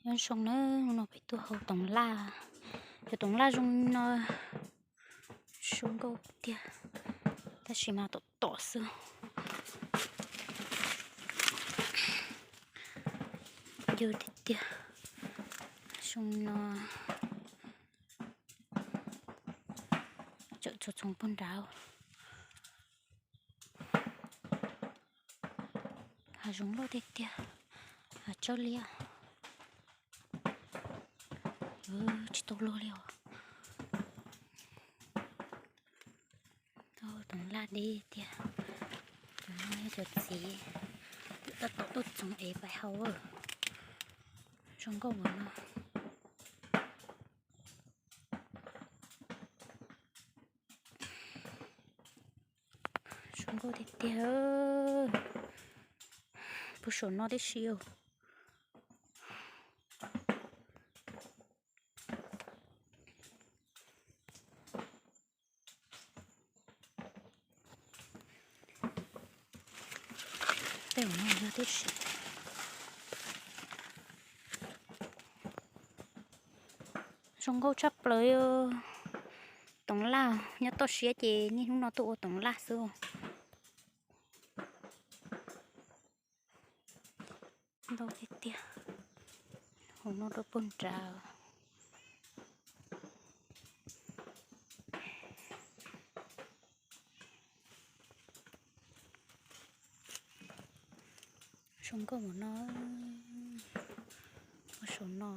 Nyob zoo na, hnub no peb tuaj hau toov laj. Cov toov laj zoo no, zoo nkauj tiag, tab sis mas tom tom xwb. Ncw tiag tiag, zoo no, tseem txhoov txhoov puag nrad. Hav zoov loj tiag tiag, hav tsawb liab, tsis tau luag li os. Toov laj deb tiag, cov no yog cov txiv, tab tom tuaj txhoov es pais hau, zoo nkauj npaum no. Zoo nkauj tiag tiag, puag saum no tib si. Tej no yog tib si. Zoo nkauj tshaj plaws. Toov laj nyob toj siab ces niaj hnub no tuaj ua toov laj xwb. Ntau tiag tiag, hauv no rau puag nrad. Zoo nkauj npaum no, ua saum no.